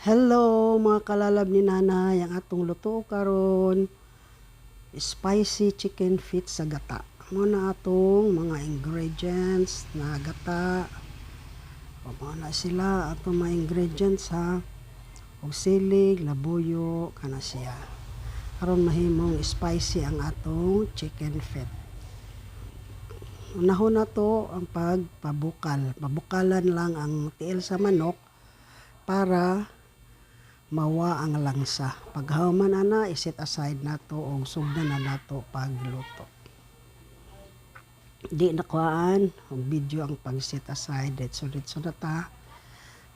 Hello mga kalalab ni nanay, ang atong luto karon spicy chicken feet sa gata. Mao na atong mga ingredients na gata. O mao na sila atong mga ingredients ha. Og silig, labuyo, kana siya. Aron mahimong spicy ang atong chicken feet. Unahon nato ang pagpabukal. Pabukalan lang ang tiil sa manok para mawa ang langsa. Paghaman ana, iset aside nato og sugdan na nato pagluto. Di nakuhaan og video ang pag-set aside. Diretso-diretso na ta.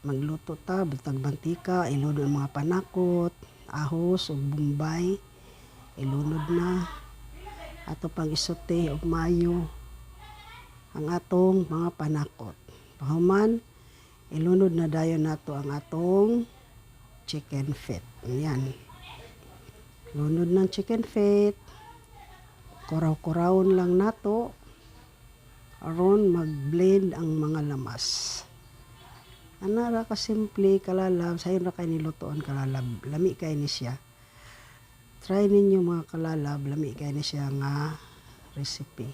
Magluto ta, butag mantika, ilunod ang mga panakot, ahos ug bombay, ilunod na. Ato pang isote og mayo ang atong mga panakot. Pahuman, ilunod na dayon nato ang atong chicken feet. Ayan. Lunod ng chicken feet. Kuraw-kurawon lang nato aron mag-blend ang mga lamas. Ana ra ka simple, kalalab, sayon ra kay nilutoon, kalalab. Lami kay ni siya. Try ninyo, mga kalalab, lami kay ni siya nga recipe.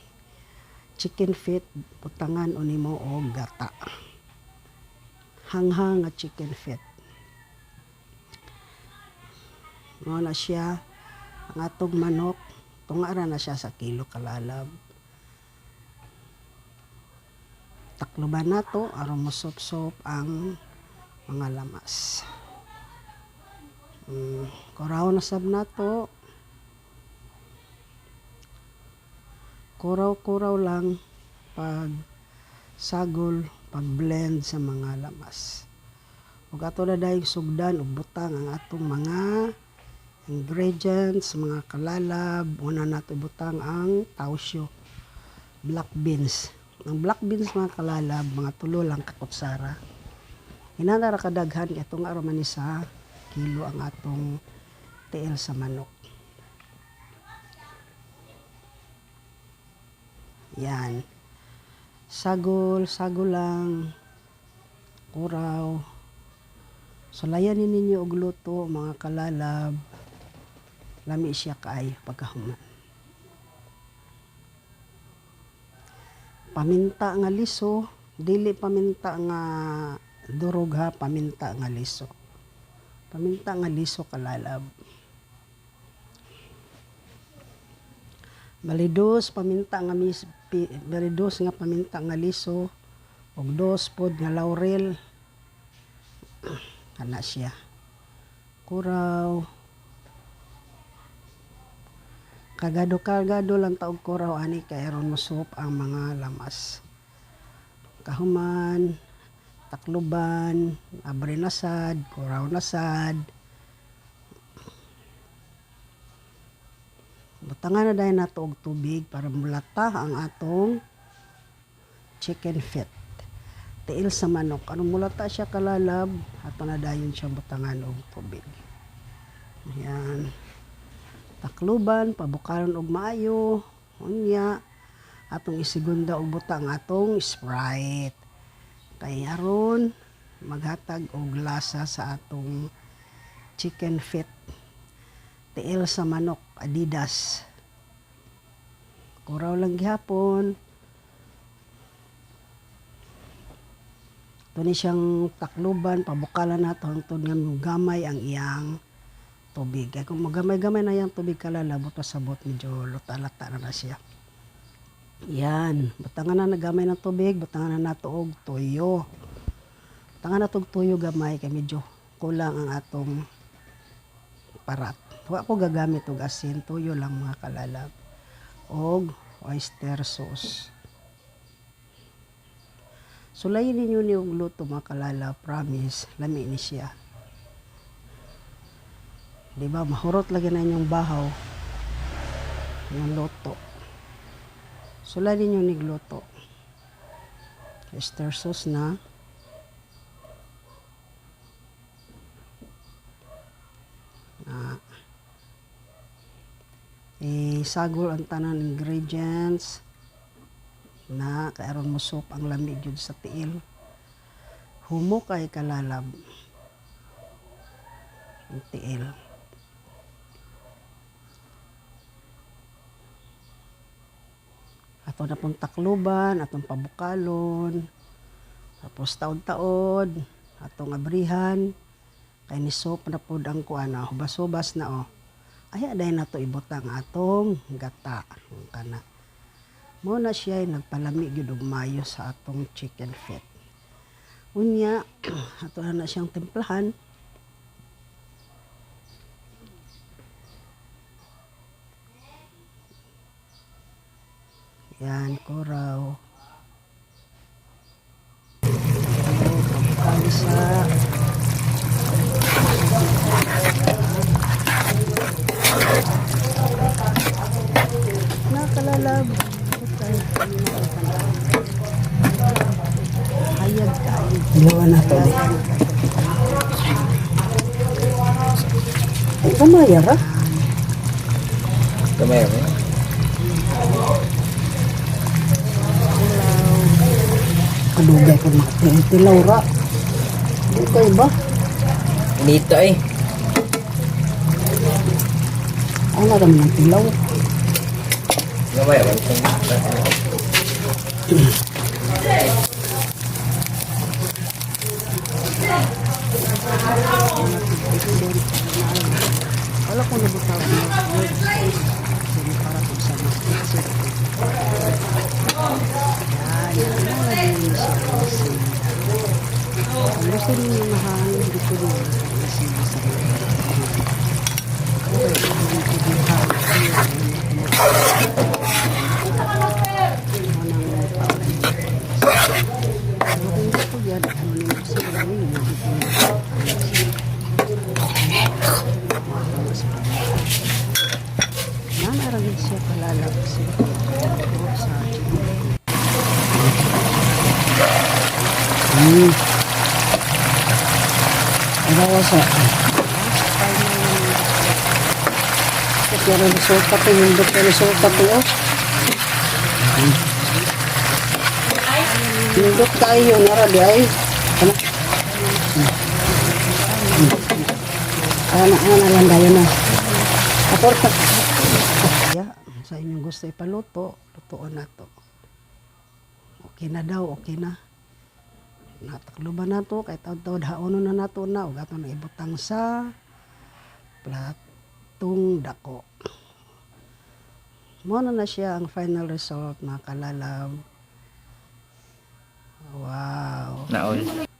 Chicken feet butangan unimo og gata. Hanghang nga chicken feet. Mao na siya ang atong manok, tunga ra na siya sa kilo, kalalab. Takluban nato aron mosop-sop ang mga lamas. Kuraw na sab nato. Kuraw-kuraw lang pag sagol, pag blend sa mga lamas. Ug ato na dayong sugdan og butang ang atong mga ingredients, mga kalalab. Una nato ibutang ang tausyo, black beans. Ang black beans, mga kalalab, mga tulo lang ka kutsara. Hinana ra kadaghan kay tunga ra man ni sa kilo ang atong tiil sa manok. Yan. Sagol, sagol lang. Kuraw. Sulayan ninyo og luto, mga kalalab. Lami siya kaayo pagkahuman. Paminta nga liso, dili paminta nga durog ha, paminta nga liso. Paminta nga liso, kalalab. Bali dos paminta nga mis, pi, bali dos nga paminta nga liso ug dos pod nga laurel. Kana siya. Kuraw. Kargado-kargado lang taog kuraw ani kay aron mosop ang mga lamas. Kahuman, takluban, abre na sad, kuraw na sad. Butangan na dayon nato og tubig para mulata ang atong chicken feet. Tiil sa manok. Aron mulata siya, kalalab, ato na dayon siya butangan og tubig. Ayan. Takluban, pabukalon og maayo. Unya, atong isigunda og butang atong Sprite. Kay aron maghatag og lasa sa atong chicken feet. Tiil sa manok, Adidas. Kuraw lang gihapon. Ito ni siyang takluban, pabukalan nato hangtod nga gamay ang iyang tubig. Kaya kung magamay-gamay na iyang tubig, kalalab, buto sabot medyo luta-lata na na siya. Yan, butangan na nagamay ng tubig, butangan na nato og tuyo. Butangan na og tuyo gamay kay medyo kulang ang atong parat. Wa ko gagamit og asin, tuyo lang, mga kalalab. Og oyster sauce. Sulayin ninyo ni og luto, mga kalalab, promise, lami ni siya. Di ba, mahurot lagi na inyong bahaw yung luto. Sulayin ninyo ni luto. Oyster sauce na. Isagol ang tanan ingredients na kay aron mosop ang lami gyud sa tiil. Humo kay, kalalab. Ang tiil. Ato na pong takluban, atong pabukalon, tapos taod-taod, atong abrihan, kay ni soup na pod ang kuan na, hubas-hubas na oh. Ay, aday na to ibutang atong gata. Ang kana. Mo na siya ay nagpalami gyud og mayo sa atong chicken feet. Unya, ato na na siyang timplahan. Yan, kuraw. Oh, sa nakalalab. Okay. Hayag kayo. Dilawan na to. Di. Ay, kamaya ra. Kamay mo. Kadugay ko makatilaw ra. Dugay ba? Inita eh. Ano naman ng tilaw? Kamay mo. Wala ko nabutaw ng cubes. Para kung sa mas exit. Yan, yan. Ano na din siya kasi. Kung gusto ninyo mahal, dito din. Kasi sa Nanaragid siya kalalab sa sa Ano sa? Pero resulta to, yung doktor resulta to, oh. Nindot tayo, nara di ay. Ano? Ano, ano lang tayo na. Aporta. Kaya, sa inyong gusto ipaluto, lutuon na to. Okay na daw, okay na. Natakloban na to, kahit taod-taod haono na nato na, ug ato na ibutang sa platong dako. Mo na na siya ang final result, mga kalalab. Wow. Naol.